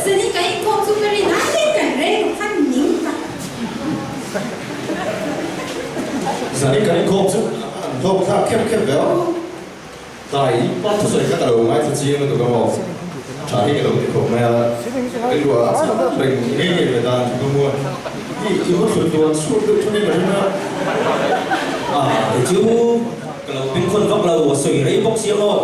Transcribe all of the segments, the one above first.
Zani ka inkhawm chu ka rin aiin kan rei lo khan ning tak. Zani kan inkhawm chu an hlawk thlak khep khep ve aw. Tlai pa thusawi kha ka lo ngaithla chiang lutuk a maw? Tha hi ka lo ti khawp mai a, rilru ah chak reng ngei ngei ve dan chu ka hmu a, i i haw thlut luan chhuak deuh thung in ka ring a. A kei chu ka lo bengkhawn vak lo, a sawi rei bawk sia maw?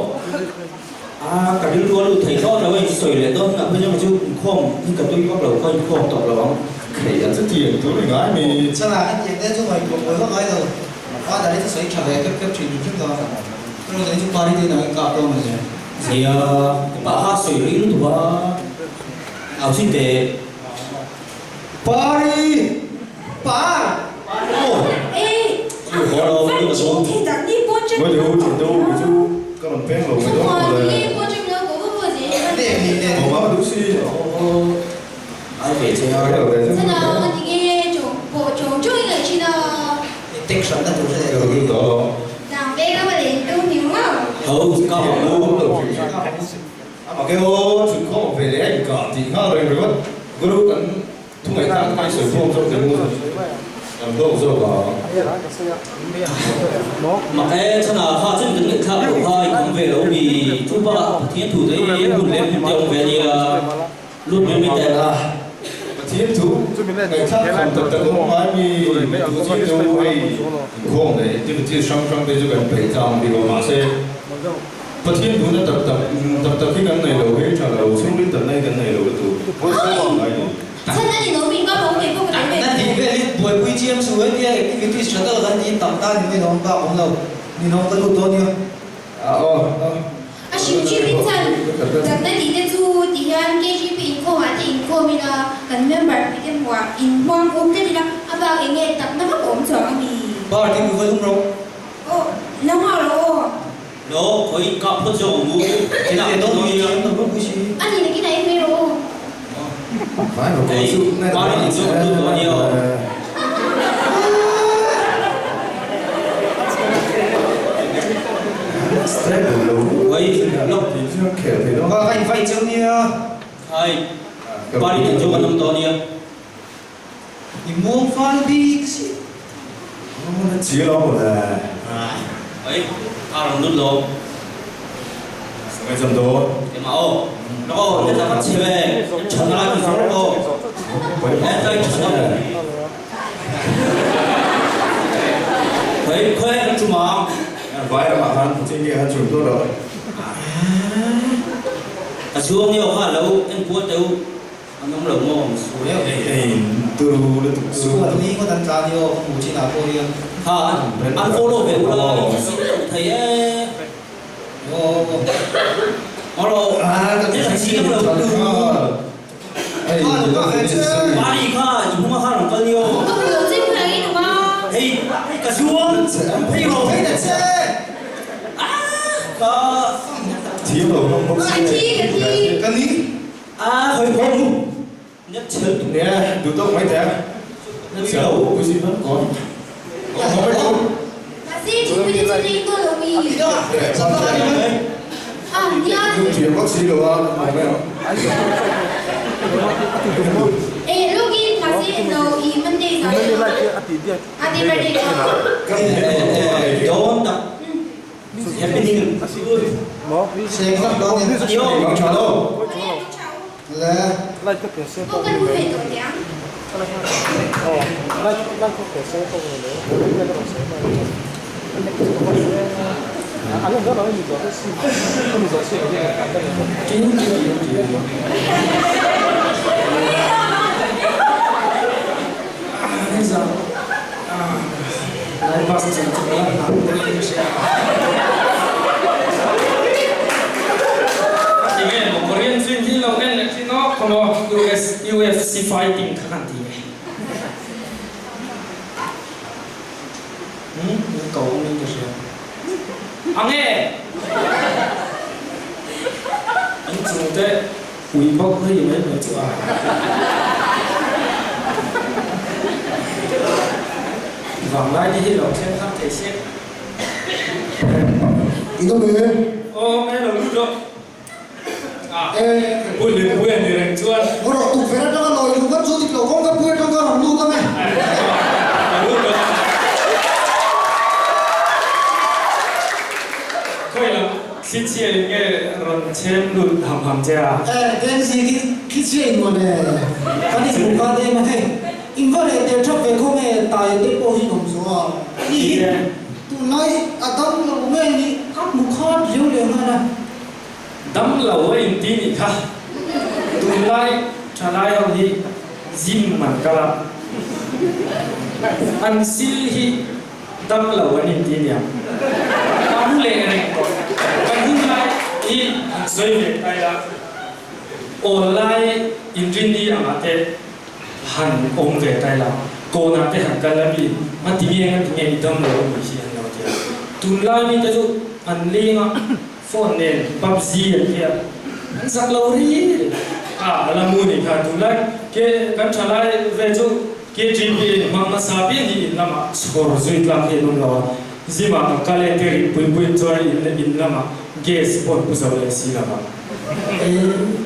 A ka rilru a lut thei thlawt lo a, in sawi leh dawn hunah phei chuan kei chu inkhawm hi ka tui vak lo, ka inkhawm tawp lo ang. Kei a chutiang tur i ngai mi. Chana hetiang te chu ngaihtuah buai vak ngai lo. Father hi chu sawi tha ve khep khep thin in hrim lo a, Rose hi chu party te inang in kap dawn mawle. Nia, ka pa kha sawi rei lutuk a, au chin teh. Party! Par! Aw! Chu haw lo, ni ka dawn. Ngawi deuh thin deuh kei chu ka rawn peng lo mai dawn mawle. Awm a ka duh si. Ai ve che a. Ho ka hmu. Amah ke aw chhun khawm ve leh a inkah tih nghal reng ringawt. Guru kan thungaih tan kan sawi khawm zawk te mu kan hlawk zawk a. Mak e, chhanah kha chuan kan ngaihthlak loh kha i kham ve lo mi chu bakah Pathian thu te hi hun leh hmun te a awm ve a nia. Lut mai mai teh a. Pathian thu ngaihthlak khawm tak tak awm ngai mi tu chi te u hei inkhawm leh activities hrang hrang te chu kan peih tlang bik a mahse Pathian duhna tak tak tak tak hi kan nei lo hei tha lo chhungril tak na hi kan nei lo lutuk ngai ni. Na tih vel hi buaipui chiam chu hetia activities tha tak kan tih tam tan in ninawm bak awm lo ninawm ka lut dawn nia. A aw aw. A hrim hrim in chan takna tih te chu ti hian KGP inkhawm ah te inkhawm ila kan member pui te hmuh ah inhmuam awm tlat ila a bak eng nge takna vak awm chuang a mi? Bar ti mu va lum rawh. Aw lo nghah rawh aw. Lo khawi kap phawt zawk ang u. Kinah Eng dawn mi thiam lo bawk si. A ni nakin ah en mai rawh aw. Hei bar in chu an lut tawh a nia aw. Hei bar in chu kan awm tawh a nia. Hei a rawn lut lo. Engmah aw. Lawk aw, heta ka chhe ve. Chhan lai ti zawk aw. Hetlai chhan aw. Hei khawi kan tum ang. Ka chhuang ni aw kha lo en kual teh u. An awm lo maw? Kha an follow ve ula in sin lo thei e. Mari kha i hung a kha rawn kal ni aw. Hei ka chuan phei rawh. Ka a khawi phawt mu. Net chhel tuk. Dawn tak happening Tinge maw Korean film hi lo en leh thin aw khaw maw US UFC fighting kha kan ti ve. Hmm min ko awm in ka hria. Ange! An chung te ui bawk ri mai mai chu a. Vanglai te hi lo thleng har thei se. I dawm e. Aw awm e lo lut rawh. A pu Hlimpui a ni reng chuan. Aw rawh tukverh atanga lawi luh vat chu dik lo kawng ka pui atang ka rawn lut ang e. Ka lut ang. Khawi lam thlichhia in nge rawn chhem lut ham ham che a? E, Denzi khi thlichhia in mawn e. Kan inhmuh kha te emaw hei. In va reh tel thap ve khaw nge taia te pawh hi in awm zo a. Ni hi tunlai a dam lo nge ni ka hmu khat riau leh nghal a. Dam lo a inti nih kha. Tunlai thalai ho hi gym an kal a, an sil hi dam lo an inti niang. A mu leh reng tawh. Kan hunlai hi han sawi ve ta ila, awl lai inrinni angah te han awm ve ta ila, kawnah te han kal a mi, a ti nge a ti nge i dam lo a nih hi an lo ti a. Tunlai mite chu an leng a. Phone nen PUBG an ti a, an zak lo ri a, a la mu nih kha tunlai ke kan thalai ve chu KGB in hmang hmasa pian hi in lamah chhawr zui tlak hi an awm lo a, zimah kan kal e te rik pui pui chuan in in lamah gas pawh an pu zo leh si lo va. E,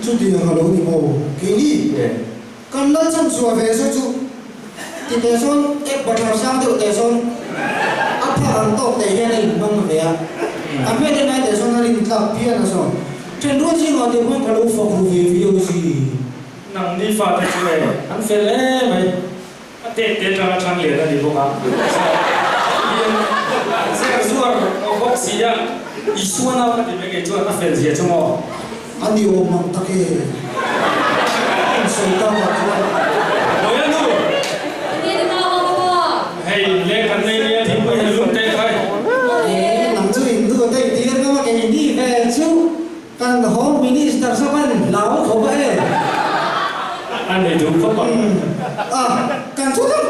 chutiang a lo ni maw? Keini kan lal chhan chhuah ve saw chu ti teh sawn ek bathlar sang deuh teh sawn a phak ang tawk teh hian a inhmang ve a, a hmel en ai teh sawn a rin tlak phian a saw. Thenrual zingah teh pawn ka lo fak ru ve viau si. Nang ni fate chu e, an fel em mai. A tet te atanga thang lian a ni bawk a, hian zer zuar bawk si a, Isua nau ka ti mai ngei chuan a fel zia chu maw? A ni awm ang tak e, in sawi tak ah chuan. Bawiha nu! Enge ni nau ang pa? Hei leng kan nei nia thingpui han lum teh khai. E, nang chu in nu te i tir ngam a kei ni ve chu. Kan Home Minister saw kan hlau khawp a e. A nei duh khawp ang. A, kan thu tak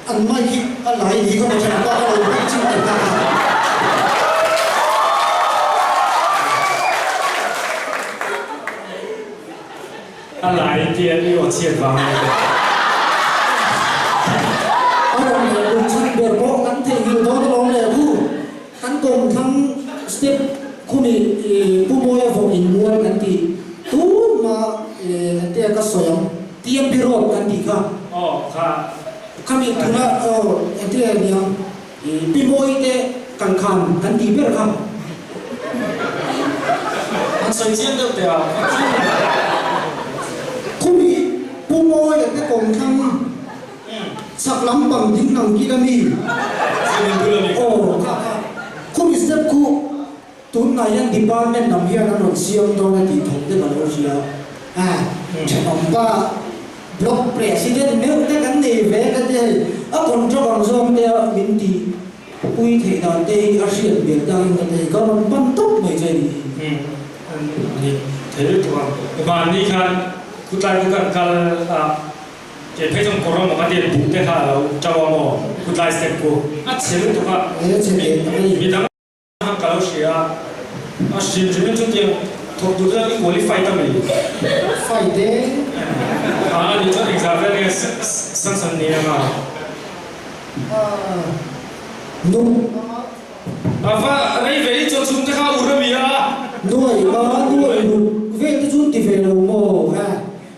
an mic hi a lai ni kha maw than pa ka lo beng ching tel tak a. A lai tia i aw chhiat vang a ni tawh. A rawn leh kum chhan ber pawh kan theihnghilh dawn alawm le khu. Kan kawmthlang step khumi Pu Mawia vawk in mual kan tih tun hma tia ka sawi ang TMP road kan tih kha. Aw kha. Khami tuna aw engtin nge niang Pi Mawii te kan khan kan tih ber kha. An sawi chiang deuh teh a. Khumi Pu Mawia te kawmthlang Chak lam pang ding lang kil a mi? Aw, kha kha. Khumi step khu tunah hian department lam hian an rawn siam dawn a tih thawm te ka lo hria a. Thenawm pa block president meuh te kan nei ve ka ti hei. A contract ang zawng te a min tih pui theih dan te hi a hriat hmel takin ka ti hei. Ka rawn pan tawp mai che ni hi. Ni thei lutuk ang. Mahni khan khutlai khu kan kal a. Kei phei chuan kawr emaw ka tia buh te kha a lo to a maw khutlai step khu a chhe lutuk a mi dang han ka lo hria a a hrim hrim in chutiang thawk tur chuan i qualify ta mai Fight e. A ani chuan engzah vel nge sanction ni anga. Nu. A va rei ve i chaw chhung te kha ur a mi a. Nuai ba nuai ruk vel te chu ti ve lo maw ha.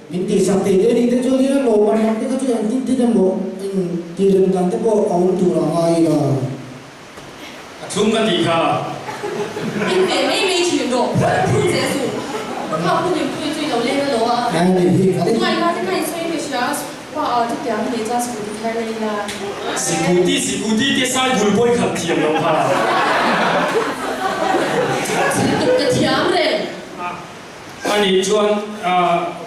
Min tihsak thei te nih te chuan ila lawm an lam te kha chu engtin tin emaw eng tih rem dan te pawh a awm tur a ngai ila. A thlum ka tih kha. In ve mai mai thin rawh, phun phun zel suh. Kha phun in pui chu i lo leng a lo a. Ngai ni hi kha Ngai la te kha in sawi ka hria, pa a chutiang a nih chuan scooty thar la ila. Sikuti sikuti te sai bul pawi khat thiam lo kha. Chhiltuk ka thiam reng. Ani chuan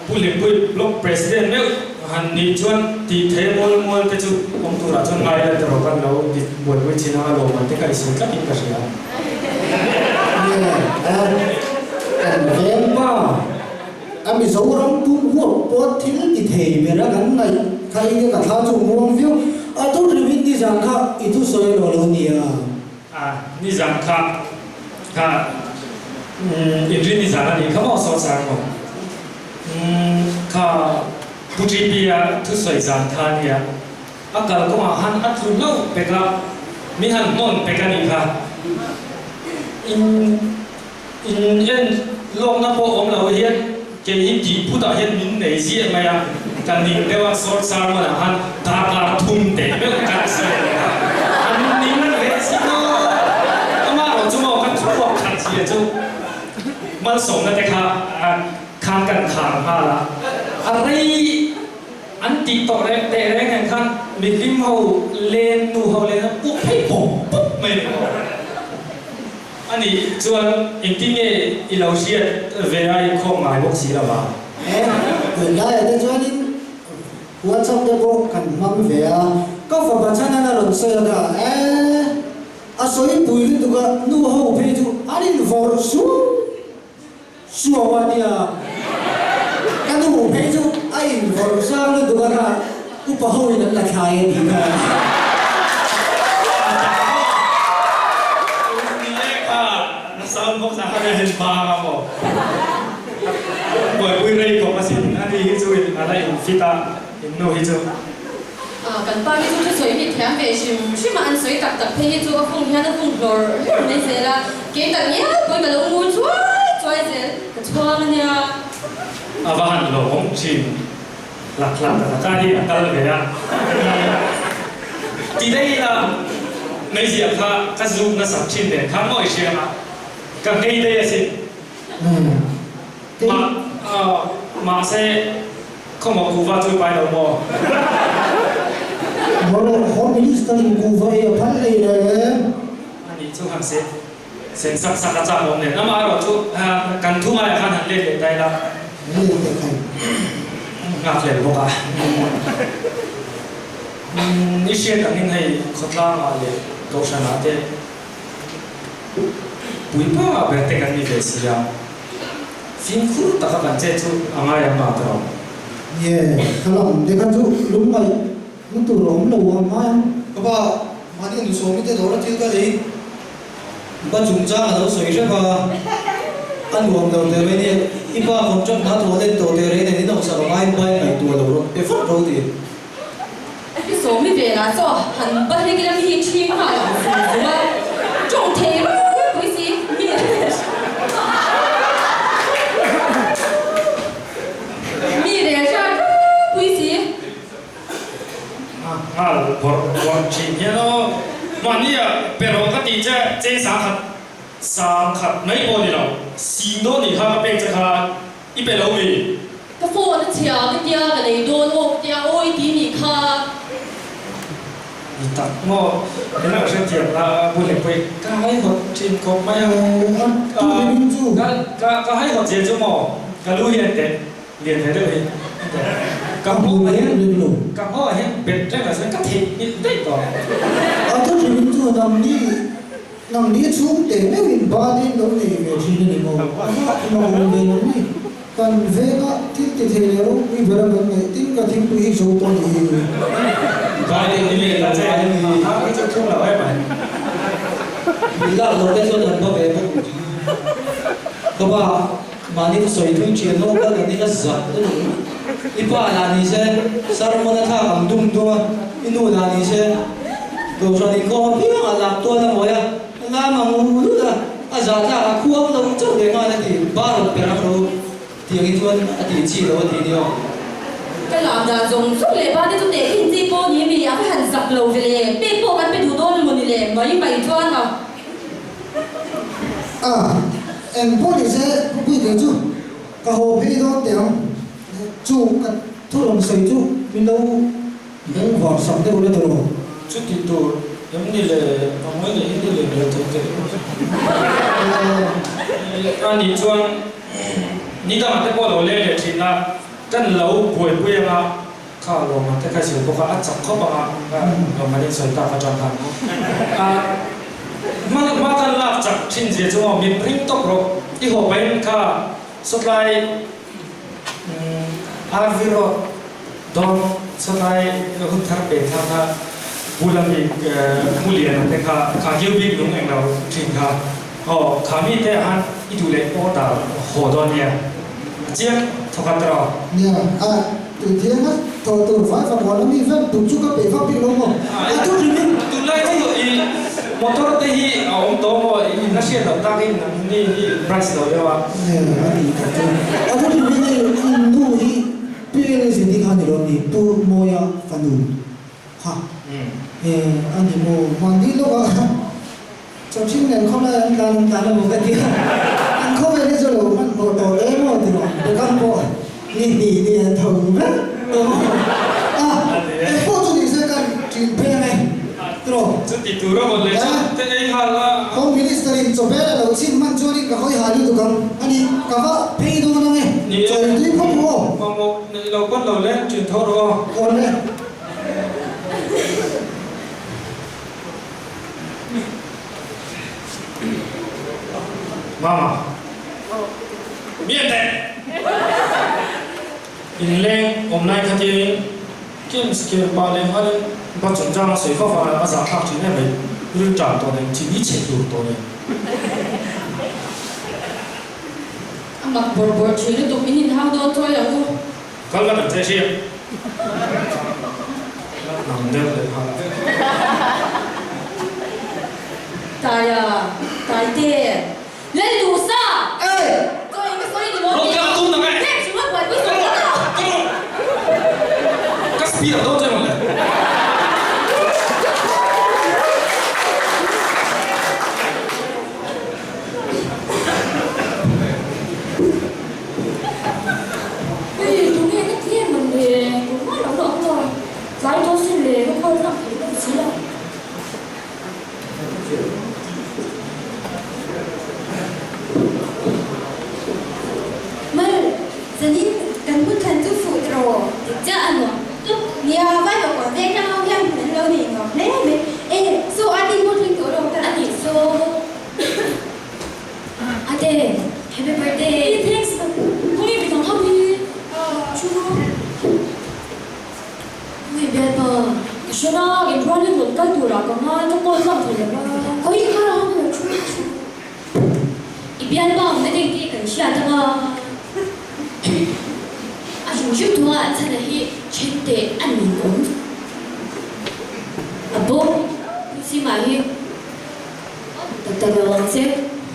Pu Hlimpui Block President meuh han nih chuan tih thei mual mual te chu awm turah chuan ngai la tiraw kan lo ti buaipui chin anga lawmman te kha i sawi tlatin ka hria. Nge kan veng pa a Mizoram pum huap pawh thil ti thei ber a kan ngaih kha i ka thla chu muang viau a tu ringin nizan kha i thusawi lo lo nia. A, nizan kha kha inrin nizan a nih kha maw saw chang maw? Umm kha Pu TP-a thusawi zan kha a nia, a kalkawngah khan a tlu hlauh pek a. Min han hmawn pek a nih kha. In in en lawkna pawh awm lo hian kei hi tih phutah hian min nei ziah mai a, ka ning deuh a, short sermon ah khan darkar thum teh meuh kan sawi a nih kha. An ning ve si maw? Amah erawh chu maw ka thluak khat zia chu malsawmna te kha khan kan khar nghal a, a rei An tih tawh reng teh reng ang khan mihlim ho len nu ho len a puk phei pawp pawp mai ni maw? A nih chuan engtin nge i lo hriat ve a inkhawm ngai bawk si lo va? E, tunlaiah te chuanin WhatsApp te pawh kan hmang ve a, ka fapa chhanan a rawn sawi a ka e, a sawi pui lutuk a, nu ho phei chu an invawrh suau Suau a nia, ka nu phei chu a invawrh zang lutuk a kha upa ho in an la thlai a tih kha. A tak maw? Ni e kha, na sound box ah khan a hen bang a maw? Buaipui rei khawp asin, ani hi chu in a la in fit a, in nu hi chu. Kan pa hi chu thusawi hi thiam ve hrim hrim a, an sawi tak tak phei hi chu a fung hian a fung hlawr hlawr mai zel a, kei tak ngial pawn ka lo ngur chuai chuai zel, ka chhuang a nia. A va han lawmawm thin hlak hlak tak a, ka hi a kal ve a, ti daih ila meiziah kha ka zuk nasat thin nen khan maw i hria a, ka nghei daih asin. Mahse Khawmaw kuhva chu i pai lo maw? Mawle, Home Minister in kuhva ei a phal hlei reng. A nih chu han se sen sak sak a chak awm nen. Amah erawh chu kan thu ngaiah khan han let leh ta ila. Let leh khai. Nghak hlel bawk a. I hriat angin hei khawtlangah leh kohhranah te puipa ber te kan ni ve si a. Fimkhur taka kan che chu a ngai ang mah tawh. Nie, ka lam te kha chu lungngaih na tur a awm lo a ngai ang. Ka pa, mahni nu sawmi te dawr a thil ka lei ba chungchang a lo sawi hrep a, a nuam lo teh mai nia, i pa contract hna thawh let tawh teh rei nen in awmsak a ngaiin pa in ngaihtuah lo rawh pe fat ro ti. I sawmi velah chaw han ba hlek ila mi hi ṭhing nghal ang zung zung a, ṭawng thei ropui si mi mi rel hrat ropui si. Nghal bawrh bawrh ṭhin hian aw mahni ah pe rawh ka tih che cheng 10,000 mai pawh ni lo sing dawn nih kha ka pek che kha I pe lo mi? Ka phone a chhia ka tia ka lei dawn aw ka tia aw i ti nih kha. Ni tak maw? Min lo hrethiam la bu leh pawih ka haihawt thin khawp mai a. Ka ka haihawt zia chu maw ka lu hi a teh lian ve deuh hi a teh. Ka hmuh ah hian ka hmuh ah hian bet reng ah chuan ka theih nghilh daih tawh. A thu hrim chu nangni Nangni chhung teh meuhin banin lo nei ve thin a ni maw? A mak ve lo ni. Kan venga thil ti thei leh ropui bera kan ngaih tin ka thingpui hi zo tawh ni hi. Banin ni leh ta che a hi chu thung lo em mai. Min lak loh te chuan an va ve bawk ang chu. Ka pa, mahni ka sawi thui thian ho kal kan ina zak lutuk. I pa lah ni se sermon a thlak ang dum dum a, i nu lah ni se Kohhran inkhawm apiang a lak tual a mawi a, lam ang ul ul a, a zah tlak a khuang lo chauh leh nghal a ti, bar rawn per ang lo tiang hi chuan a tih chi lo a ti nia. Ka lam dan zawng zawng leh ba te chu teh khin chi pawh ni mi a va han zak lo ve le, pek pawh kan pe duh dawn emaw ni le mai mai chuan a. A, eng pawh ni se pu Puitea chu ka haw phei dawn teh ang, chu ka thu rawn sawi chu min lo Beng vang sak deuh la tawh. Chuti tur em ni le a ngawi leh hi ni le hmel thei teh a nih chuan ni dangah te pawh lo leng leh thin a, kan lo buaipui anga kha lawmman te kha zir bawk a, a chak khawp anga lawmman in sawi tak atang khan a hma hma kan lak chak thin zia chu maw min ring tawp rawh i haw pahin kha sawtlai RV road Dawn sawtlai hun thar pe thla kha bula mi Muliana te kha kha kiu bik lung eng lo thin kha aw kha mi te ah khan i duh leh order haw dawn nia a chiang thawkhat rawh. Nia a tui thiang a thaw tur fai fak huan a mi vek tun chu ka peih vak bik lo maw a thu hrim in. Tunlai chu i. Motor te hi a awm tawh maw in la hriat loh tak in ni hi price lo deuh a. A ni tak chu. A thu hrim hi hei in nu hi Pi Elizabeth-i kha ni lo ni Pu Mawia fanu kha a ni maw? Mahni lawkah khan Chawchhing nen khawlai an tlan an tlan emaw ka ti a, an khawvel hi chu lo hmanhmawh tawh hle maw ti rawh, bekang pawh ni hnih ni an tho vek tawh maw a, eng pawh chu ni se kan ṭin phei ang e ti rawh. Chuti tur a maw le chu te ei nghal a. Home Minister in chawbel a lo chhin hman chuanin ka hawi hal lutuk ang a ni, ka va phei dawn ang e, chawi tui phawt ru aw. Mamawh neih lo pawn lo leng ṭin tho rawh aw. Aw le. Mama, mian teh! Inleng awm lai khatin Kim skill pa leh nghalin ba chungchang a sawi fo vang a zahthlak thin em mai, rilṭam tawh nen, chini chhe tur tawh nen. A mak bawrh bawrh thin lutuk, min inhau dawn thawi lo u. Kal vat ang che hria. Nang deuh leh nghal. Taia, Taite, Lal Duhsa! Ei! Chaw eng ka sawi ni maw? Rawn kal tum nang e! Heng chu a buaipui sawi ta lo! Ka rawn ka speed a dawn che mawn le. Hei tunge ka ti em ang le, tumah lo la awm lo, tlai dawn sin le ka call tlak thei bawk si lo. Mal, zanin kan hun thlan chu fuh tiraw? Dik chiah a nuam tuk. Nia, vai lo kuah vek tlang ho hian hun an lo nei nuam hle mai. E, saw a tin hmun thleng tawh lo ka. A nih saw. Ate, happy birthday! Thanks! Kawng i midang ho hi chu Kawng i bialpa ka hre na, in rualin rawn kal turah ka ngai, ka call tlang thei lo va. Kawng i kar ang lo thu thu. I bialpa awm na ding tih kan hriat anga a hrim hrim thung a, chhan a hi then teh a nin awm a bawk Sima hi. Tak tak lo ang che.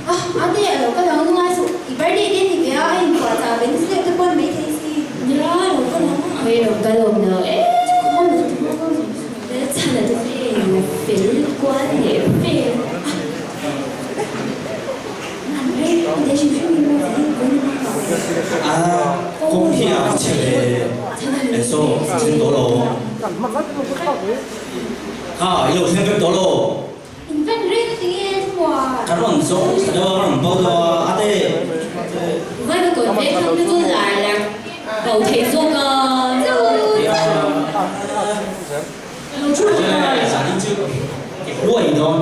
Ah, ate a lo kal ang nungai suh. I birthday te ni ve a, a inpuah chah ve nasa deuh te pawn maithei si. Nia, lo kal ang. Hei lo kal awm lo e. Khaw lo ti maw? Lal chhan a te chu ei la fel kual leh vel a. An rei te hrim hrim in maw zai in kawn a hmang lo. Ah, kawng hi a chhe ve. Enso, thleng tawh lo. Kha, i lo thleng vek tawh lo. In fan reng a ti nge thua? Ka rawn zawng thla deuh a, ka rawn bo deuh a, a te. Vai ka kawn ve thang te chu lar lar bo thei zawk a. Lo thu rawh ka. Zan in chu i hluai dawn.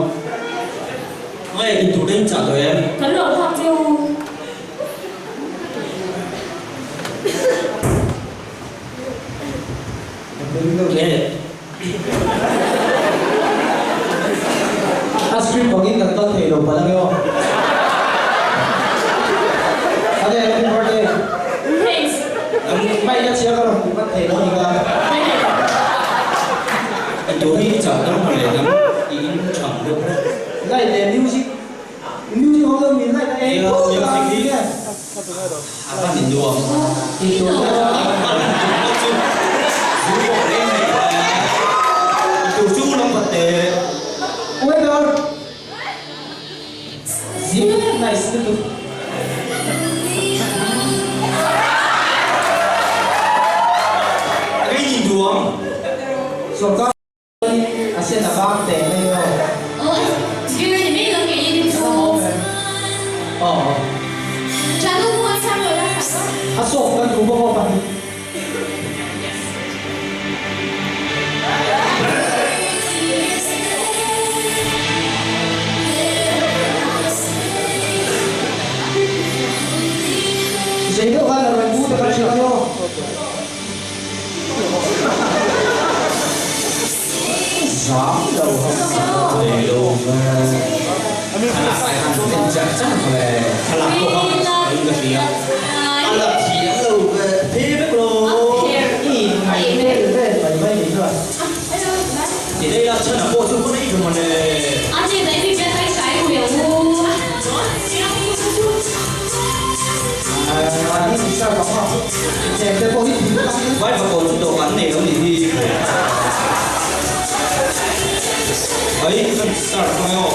Nge in tur te in chah tawh em? Kan lo nghak cheu. Nge. A script angin kan kal thei lo palh ange aw. Ade, happy birthday. Thanks. Mic a chhia ka rawn tih vat thei lo ni ka. I tur hi i chah dam leh dam i in tham deuh hlek. Light leh music, music awm lo mi light a eng put a Music hi a van in nuam. I tur a van in tum bawk chu zu pawh reng nei a. I tur chu lam vat teh. Waiter! Zip nice lutuk. Kei ni duang. Sawrkar a sen a vang teh mai aw. Aw sir ni mai lo nge in chu. Aw. Chanu mu a chang lo la khat aw. A sawk kan duh bawk aw pahnih. Zei deuh khan a rawn bu ta kan hrilh ang aw. Zam lo thei lo ve. Thlalak ai han en chak chak ve. Thlalak pawh kha ka in ka hria. A la thiam lo ve phe vek lo. I ngai vel vel mai mai ni chuan. Ti daih la, chhan a pawh chu ka nei tha mawle. A che daih mi biak kai kai ru ang u. Vai pakawh chu dawhkan nei lo nih hi. Ai, kan start mai aw.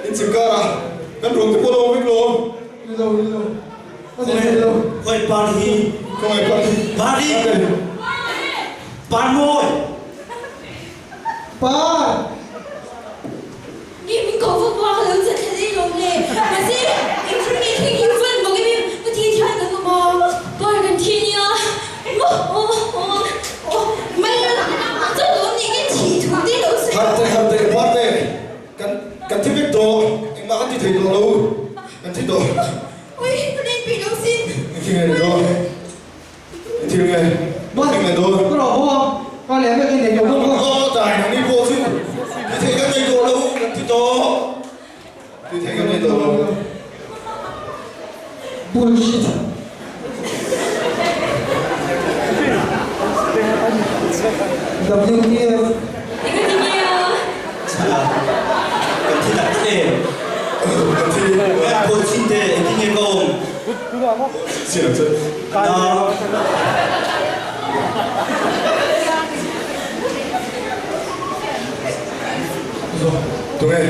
In chim karah kan ruang te pawh a lo awm vek lo. Ni lo, ni lo. Ka ni thei lo. Khawi par hi? Khawngaih par hi. Par hi? Par mawi. Par! Nge min koh vak vak a lo chet thla daih lawm le. Mahse, eng thil nge thleng hi van bawk em em ka thi thian kan awm a. Par kan thi nia. Maw aw aw aw mai la chuan awm nih nge thih thu te lo sawi. Har teh har teh par teh kan kan thi vek tawh engmah kan ti thei tawh lo kan thi tawh. Ui ka len peih lo sin. Eng thil nge ni dawn? Eng thil nge? Ban Eng nge dawn? Ka rawh haw a, ka leh vek in nei tawh bawk a. Aw dai nangni pawh chu ti thei kan nei tawh lo kan ti tawh. Ti thei kan nei tawh lo. Bullshit. WTF. Eng a ti nge a? Chhana, kan thi tak tak em? Kan thi. Kan phawi chin te engtin nge ka awm? Na. Tunge?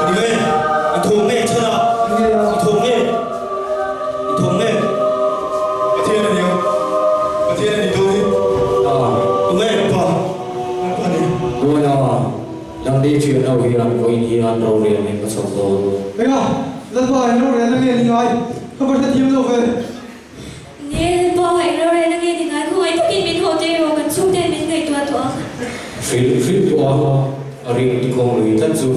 Tunge? I thawm nge chhana? I thawm nge? I thawm nge? Pathian a ni ang. Pathian a ni dawn hi. Tunge? Pa. Pa ni. Buaina Nangni thian ho hian vawiin hian rorel min va chhawk dawn. Enga, Lalpa eng rorel na nge ni ngai? Ka va hrethiam lo ve. Nge Lalpa eng rorel na nge ni ngai? Khawngaih takin min haw teh rawh, kan chhungten min ngaihtuah tawh ang. Hrilh hrilh pawh a a ring tikawng lui tlat chu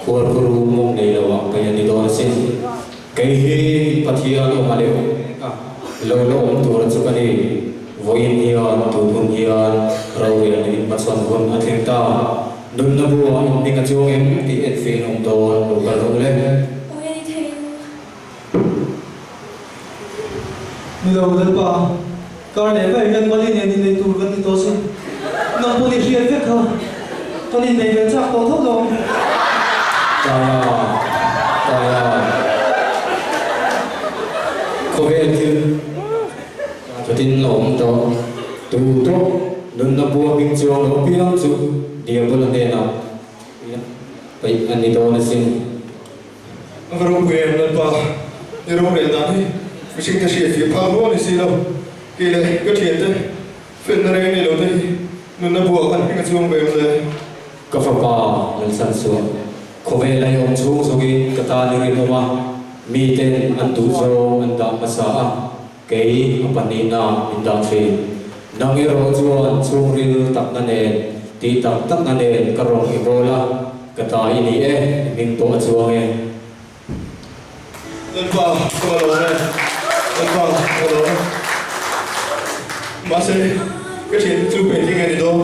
khuarkhuru mawng nei lo ah paih a ni dawn asin. Kei hi Pathian awm a leh awm a lo la awm tur a chu ka ni. Vawiin hian tun hun hian rorel na inhmachhawn hun a thleng ta. Nunna buah in hming a chuang em tih en feh in awm dawn lo kal rawh le. Awi a ni thei lo. Ni lo Lalpa, kar leh mai hian mali nen innei tur kan ni tawh sin. Nang pawh ni hriat vek kha kan innei ve chak tawh tho lo. Taia, Taia, khawvel thil Chutin a awm tawh. Tu tawk nunna bua hming chuang lo piang chu Diabol-a hnenah paih a ni dawn asin. A va ropui em Lalpa, i rorel dan hi mihring te hriat fih phak rual ni si lo. Kei leh ka thiante felna reng nei lo te hi nunna buah kan hming a chuang ve em le? Ka fapa Lalsan chuan khawvel a i awm chhung zawngin ka tan i rinawm a, miten an duh zawng an dah hmasa a. Kei a pahnihna min dah thin. Nang erawh chuan chhungril takna nen, tih tak takna nen ka rawng i bawl a, ka ta i ni e, i hming pawh a chuang e. Lalpa, ka va lawm e. Lalpa, ka va lawm e. Mahse, ka thiante chu hmeichhe nge ni dawn?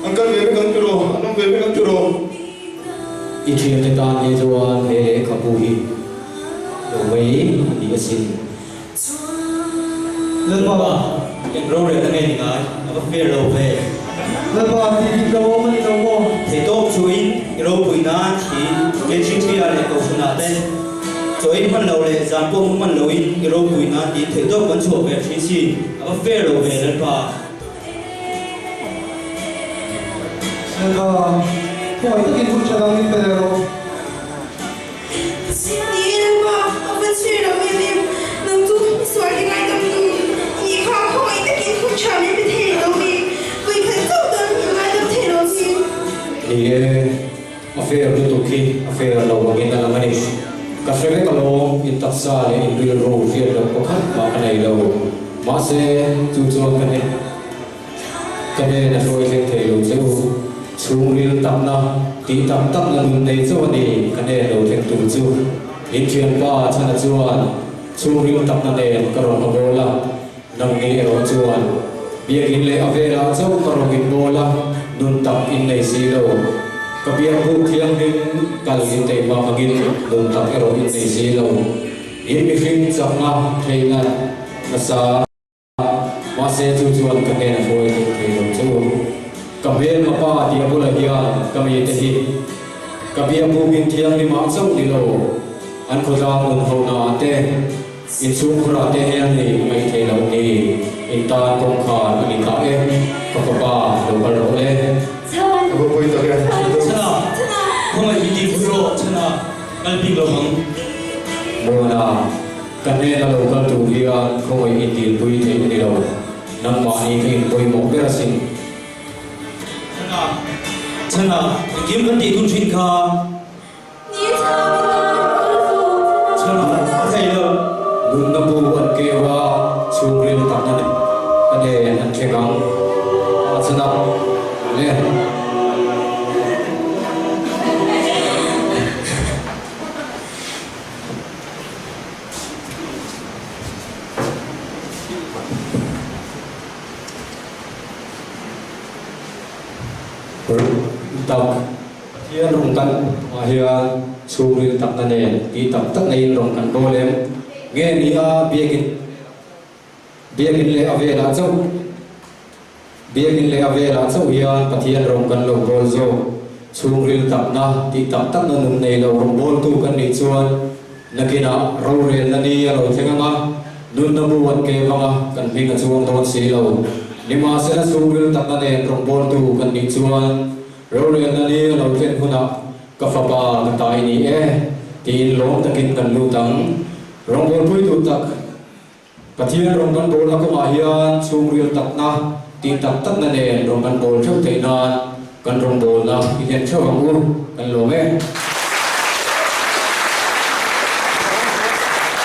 An kal ve vek ang tiraw? An awm ve vek ang tiraw? I thiante tan hi chuan he lehkhabu hi lo mai a ni asin. Lalpa, eng rorel na nge ni ngai? A va fair lo ve. Lalpa, tih dik lo awm a ni lo maw? Theihtawp chuin i ropui nan hi KGP-ah leh Kohhranah te chawiin hman lo leh zan pawh hmu hman loin i ropui nan tiin theihtawp kan chhuah ve thin sin. A va fair lo ve Lalpa. Lalpa, khawngaih takin hun tha dang min pe leh rawh. Ni Lalpa, a va chhui lo em em, nang chu i sual i ngaidam tu ni kha khawngaih takin hun tha min pe thei lo mi, vawikhat chauh dawn min ngaidam thei lo mi. Ni e, a fair lutuk hi a fair lo angin a lang a ni. Ka hre vek alawm, in taksa leh in rilru hriat loh pakhat mah ka nei lo. Mahse, chu chuan ka hne. Ka hnen a hruai thleng thei lo che u. Chhungril takna, tih tak takna nun nei chauh a ni ka hnen lo thleng tur chu. In thianpa chhana chuan chhungril takna nen ka rawn a bawl a, nangni erawh chuan biakin leh a velah chauh ka rawn in bawl a, nun tak in nei si lo. Ka biakbuk thianghlim kal in teihmak angin nun tak erawh in nei si lo. In mihring chakna theihna nasa. Mahse chu chuan ka hnen a hruai thei thei lo che u. Ka hmelma pa tia bulah hian ka mite hi ka biakbukin thianghlimah chauh ni lo, an khawtlang nun honaah te, inchhungkhurah te hian ni ngaih thei loh ni, in tan kawngkhar a ni ta e, ka fapa lo kal rawh le. Ka va pawi tak e, Chhana, khawngaih i ti pui rawh, Chhana. Kal bik lo ang. Mona, ka hnena lo kal tur hian khawngaih i dilpui theih a ni lo. Nangmahni ka inpawimawh ber asin. Chhana, Chhana, engkim kan tih dun thin kha. Ni Chhana min lo kal suh. Chhana, a thei lo. Nunna bu an keu a, chhungril takna nen an thleng ang. A chhana, le. Tak Pathian rawng kan ah hian chhungril takna nen tih tak tak neiin rawng kan bawl em? Nge ni a biakin biakin leh a velah chauh Biakin leh a velah chauh hian Pathian rawng kan lo bawl zawk. Chhungril takna tih tak takna nun nei lo rawng bawltu kan nih chuan nakinah rorelna ni a lo thleng ang a, nunna bu an ke vang a, kan hming a chuang dawn si lo. Nimahsela chhungril takna nen rawng bawltu kan nih chuan rorelna ni a lo thlen hunah ka fapa ka ta i ni e tiin lawm takin kan lut ang. Rawngbawlpui duh tak. Pathian rawng kan bawlna kawngah hian chhungril takna, tih tak takna nen rawng kan bawl theuh theih nan kan rawngbawlna i hlen theuh ang u, kan lawm e.